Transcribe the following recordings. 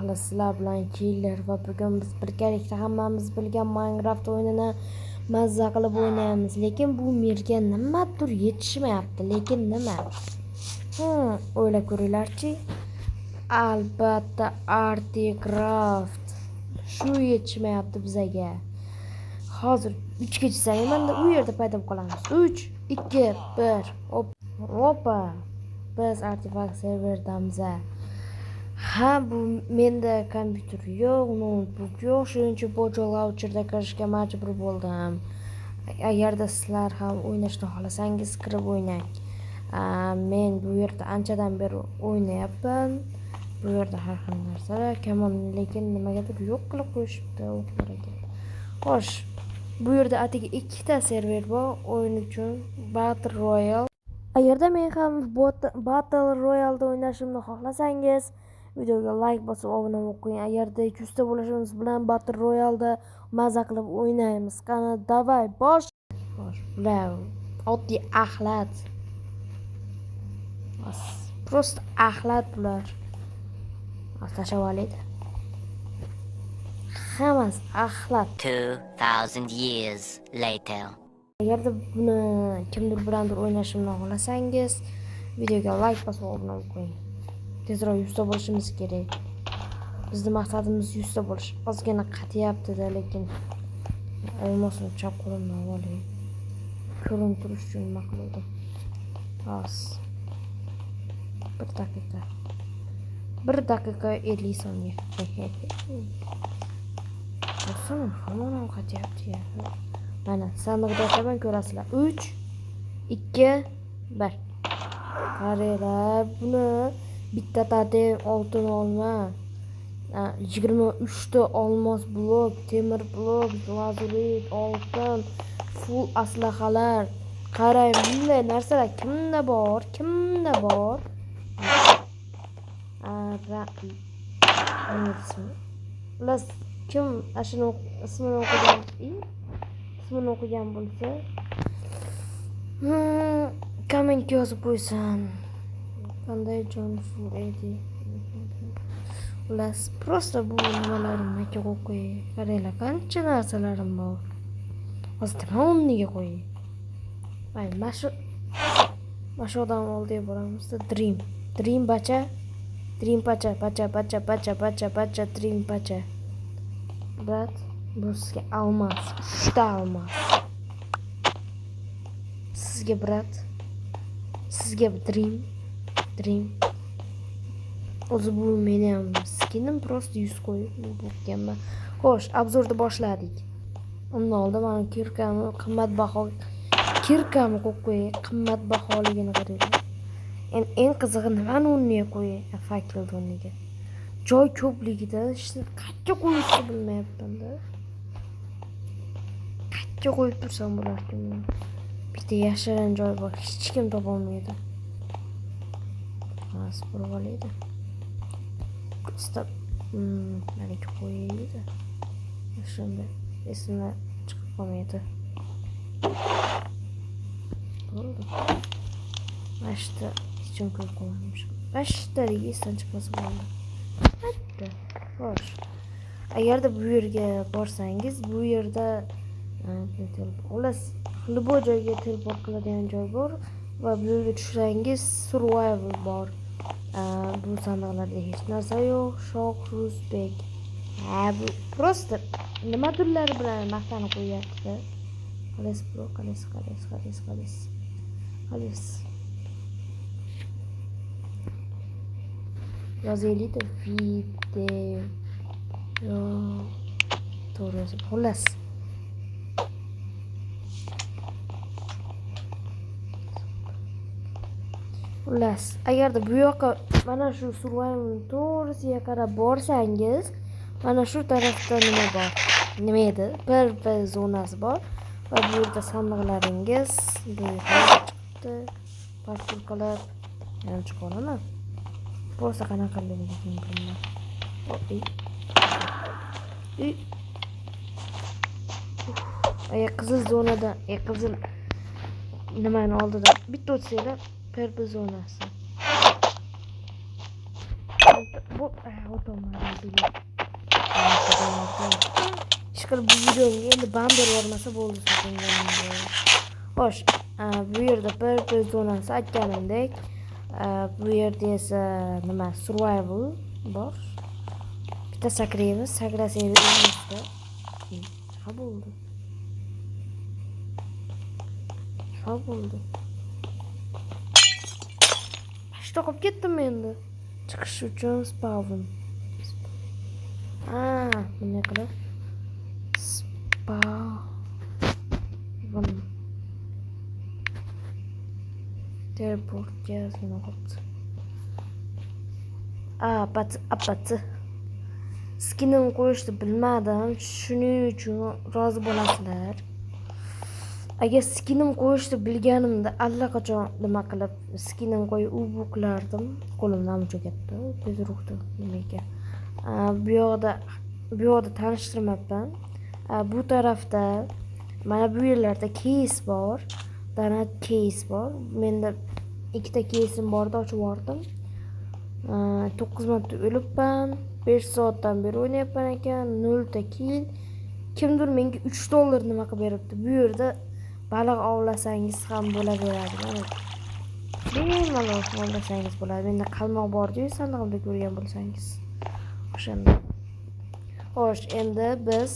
O'rtoqlar, sizlar bilan Killer va bugun biz birgalikda hammamiz bilgan Minecraft o'yinini mazza qilib o'ynaymiz. Lekin bu mirga nimadir yetishmayapti. Lekin nima? O'ylab ko'ringlarchi. Albatta Articraft. Shu yetishmayapti bizaga. Hozir 3 gacha sanayman-da, u yerda paydo bo'lib qolamiz. 3, 2, 1. Hoppa. Biz Artifact serverdamiz. Ha, bu menda kompyuter yo'q, noutbuk yo'q, shuning uchun Poco Launcherda kirishga majbur bo'ldim. Agarda sizlar ham o'ynashni xohlasangiz, kirib o'ynang. Men bu yerda anchadan beri o'ynayapman. Bu yerda har xil narsalar, kamon, lekin nimagadir yo'q qilib qo'yishibdi o'qlar ekan. Xo'sh, bu yerda atigi ikkita server bor o'yin uchun Battle Royale. Agarda men ham Battle Royale'da o'ynashimni xohlasangiz, videoga like bosib obuna bo'lib qo'ying. Agarda 200 ta bo'lishimiz bilan Battle Royale'da maza qilib o'ynaymiz. Qani, давай, bosh. Xo'sh, bular oddiy axlat. Просто axlat bular. Tashlab olaydi. Hammasi axlat. 2000 years later. Agarda buni kimdir bilandir o'ynashimni xohlasangiz, videoga like bosib obuna bo'lib qo'ying. Tezroq 100 ta bo'lishimiz kerak. Bizni maqsadimiz 100 ta bo'lish. Ozgina qatyapti-da, lekin olmosni chap qo'limdan olay. Ko'rinib turish uchun nima qildim? Bas. 1 daqiqa. 1 daqiqa 50 soniya. Bo'lsin, hamon ham qatyapti ya. Mana sandiqda ochaman, ko'rasizlar. 3 2 1. Qaranglar, buni bitta totem oltin olma. 23 ta olmos blok, temir blok, lazurit, oltin, full aslahalar. Qarang, bunday narsalar kimda bor? Kimda bor? Xullas, kim shuni ismini o'qigan, ismini o'qigan bo'lsa, kommentga yozib qo'ysin. Qanday jon full edi. Xullas, просто bu nimalarimni qo'yib qo'yay. Qaranglar, qancha narsalarim bor. Hozir nima o'rniga qo'yay? Mayli, mana shu odam oldiga boramizda. Dream. Dream bacha. Dream pacha, pacha, pacha, pacha, pacha, pacha, dream pacha. Брат, bu sizga almaz, 3 ta almaz. Sizga, брат. Sizga dream, dream. O'zi bu meni ham skinim, просто yuz qo'yib bo'lganman. Xo'sh, обзор ni boshladik. Undan oldin mana кирка ni, qimmatbaho кирка ni qo'yib qo'yay, qimmatbaholigini qaranglar. Endi eng qizig'i nimani o'rniga qo'yay? Fakelni o'rniga. Joy ko'pligida ishni qayerga qo'yishni bilmayapman-da. Qayerga qo'yib tursam bo'larkan buni? Bitta yashirin joy bor, hech kim topolmaydi. Hozir burib olaydi. Stop. Maniki qo'yaydi. Shunda esimdan chiqib qolmaydi. Bo'ldi. Mana shu yerda hech kim ko'rib qolmamiş. Mana shu yerdaligi esdan chiqmasa bo'ldi. Bitta. Xo'sh. Agarda bu yerga borsangiz, bu yerda xullas, любой joyga teleport qiladigan joy bor va bu yerga tushsangiz survival bor. Bu sandiqlarda hech narsa yo'q. Shoh Rusbek. Ha, bu просто nimadirlar bilan maqtanib qo'yyapti-da. Qalaysiz, bro? Qalaysiz, qalaysiz, qalaysiz, qalaysiz. Qalaysiz. Yozaylik-da video. To'g'ri yozib. Xullas. Xullas, agarda bu yoqqa mana shu survival to'g'risiga qarab borsangiz, mana shu tarafda nima bor? Nima edi? PvP zonasi bor va bu yerda sandiqlaringiz bu yerga chiqibdi. Parkur qilib, yana chiqa olaman. Просто qanaqa qilib bilmayman. Qizil zonada, qizil nimani oldidan bitta o'tsanglar PvP zonasi. Bu o'tolmadim. Bilmam. Ishqilib bu videomga endi ban berib yubormasa bo'ldi so'kinganimga. Xo'sh, bu yerda PvP zonasi aytganimdek, bu yerda esa nima, survival bor. Bitta sakraymiz, sakrasak o'lmasda. Ha bo'ldi. Ha bo'ldi. Shu qolib ketdim endi. Chiqish uchun spawn. Ha, bunday qilib spawn. Teleportga ozgina qolibdi. Apati. Skinim qo'yishni bilmadim. Shuning uchun rozi bo'lasizlar. Agar skinim qo'yishni bilganimda allaqachon nima qilib skinim qo'yib u bu qilardim. Qo'limdan uncha ketdi. Tezroqda nima ekan. Bu yoqda tanishtirmabman. Bu tarafda mana bu yerlarda case bor. Donat case bor. Menda ikkita case'im bordi, ochib yubordim. 9 marta o'libman. 5 soatdan beri o'ynayapman ekan, 0 ta kill. Kimdir menga $3 nima qilib beribdi. Bu yerda baliq ovlasangiz ham bo'laveradi. Mana bemalol ovlasangiz bo'ladi. Menda qalmoq bor-ku, sandig'imda ko'rgan bo'lsangiz. O'shanda. Xo'sh, endi biz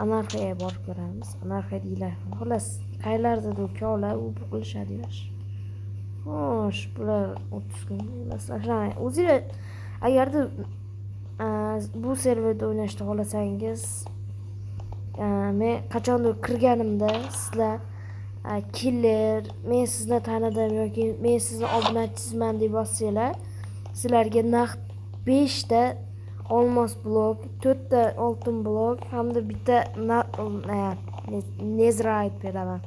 anarxiyaga borib ko'ramiz. Anarxiya deyiladi. Xullas, qayerlardadir kovlar u bu qilishadi yosh. Xo'sh, bular 30 kun. Masalan, o'zinglar agarda bu serverda o'ynashni xohlasangiz, men qachondir kirganimda sizlar killer, men sizni tanidim yoki men sizni obunachizman deb yozsanglar, sizlarga naqd 5 ta olmos blok, 4 ta oltin blok hamda bitta netherite beraman.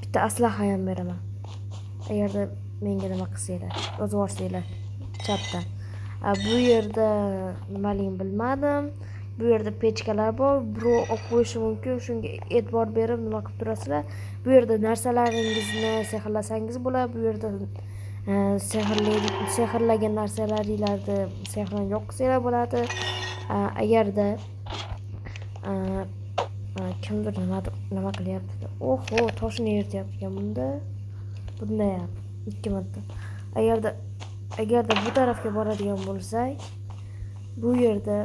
Bitta aslaha ham beraman. Agarda menga nima qilsanglar, yozib yuborsanglar chatda. Bu yerda nimaligini bilmadim. Bu yerda pechkalar bor, birov olib qo'yishi mumkin, shunga e'tibor berib nima qilib turasizlar. Bu yerda narsalaringizni sehrlasangiz bo'ladi. Bu yerda sehrlagan narsalaringlarni sehrdan yo'q qilsanglar bo'ladi. Agarda kimdir nima qilyapti? Oho, toshini yirtyapti ekan bunda. Bunda ham 2 marta. Agarda bu tarafga boradigan bo'lsak, bu yerda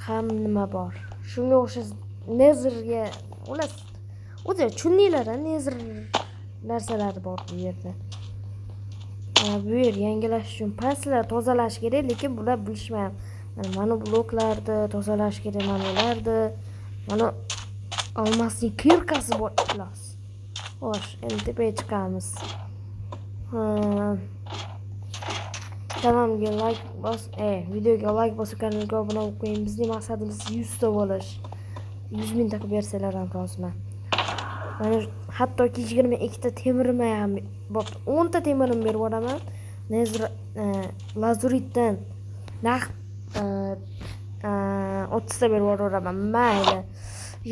ham nima bor? Shunga o'xshash Netherga, xullas, o'zi tushundinglar, Nether narsalari bor bu yerda. Bu yer yangilash uchun pastlar tozalash kerak, lekin bular bilishmayapti. Mana bloklarni tozalash kerak, mana ularni. Mana olmasning kirkasi bor, iflos. Xo'sh, endi tepaga chiqamiz. Kanalga like bos, videoga like bosib kanalga obuna bo'lib qo'ying. Bizning maqsadimiz 100 ta bo'lish. 100 mingta qilib bersalar ham roziman. Mana hattoki 22 ta temirim ham bo'pti. 10 ta temirim berib yuboraman. Nether lazuritdan naqd 30 ta berib yuboraman. Mayli.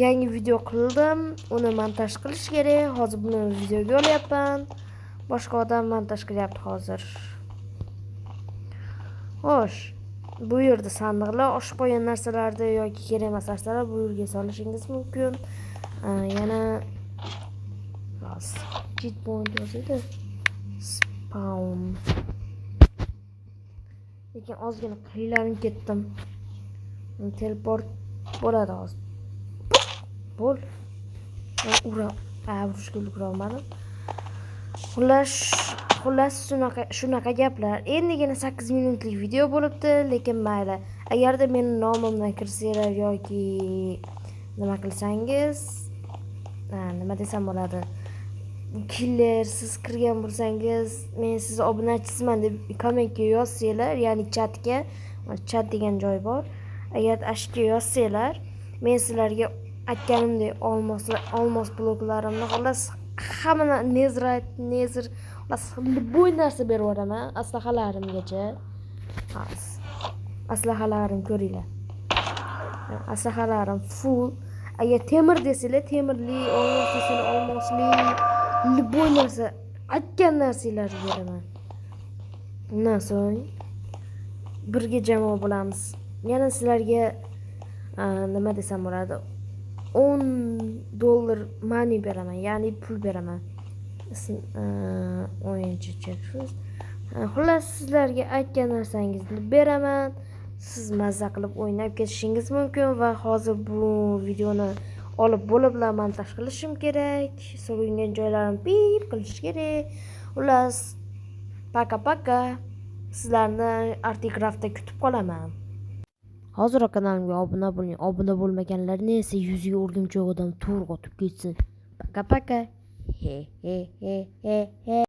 Yangi video qildim. Uni montaj qilish kerak. Hozir buni videoga olyapman. Boshqa odam montaj qilyapti hozir. Xo'sh, bu yerda sandiqlar, oshib qolgan narsalarni yoki kerak emas narsalar bu yerga solishingiz mumkin. Yana cheat point yozadi. Spawn. Lekin ozgina qiynalib ketdim. Teleport bo'ladi hozir. Bo'l. Ura, urishga ulgura olmadim. Xullas shunaqa gaplar. Endigina 8 minutlik video bo'libdi, lekin mayli. Agarda meni nomimdan kirsanglar yoki nima qilsangiz, nima desam bo'ladi? Killer, siz kirgan bo'lsangiz, men sizni obunachisiman deb kommentga yozsanglar, ya'ni chatga, chat degan joy bor. Agar ashga yozsanglar, men sizlarga aytganimdek olmos bloklarimni, xullas hamma netherite, nether, xullas любой narsa berib yuboraman, aslahalarimgacha. Aslahalarim ko'ringlar. Aslahalarim full. Agar temir desanglar, temirli, olmos desanglar, olmosli, любой narsa, aytgan narsanglarni beraman. Undan so'ng Birga jamoa bo'lamiz. Yana sizlarga nima desam bo'ladi, $10 money beraman, ya'ni pul beraman. O'yinchi. Xullas, sizlarga aytgan narsangizni beraman. Siz mazza qilib o'ynab ketishingiz mumkin va hozir bu videoni olib bo'lib montaj qilishim kerak. So'kingan joylarimni pip qilish kerak. Xullas, пока пока. Sizlarni Articraftda kutib qolaman. Hoziroq kanalimga obuna bo'ling. Obuna bo'lmaganlarni esa yuziga o'rgimchak odam to'g'ri otib ketsin. Пока пока. He he he he he.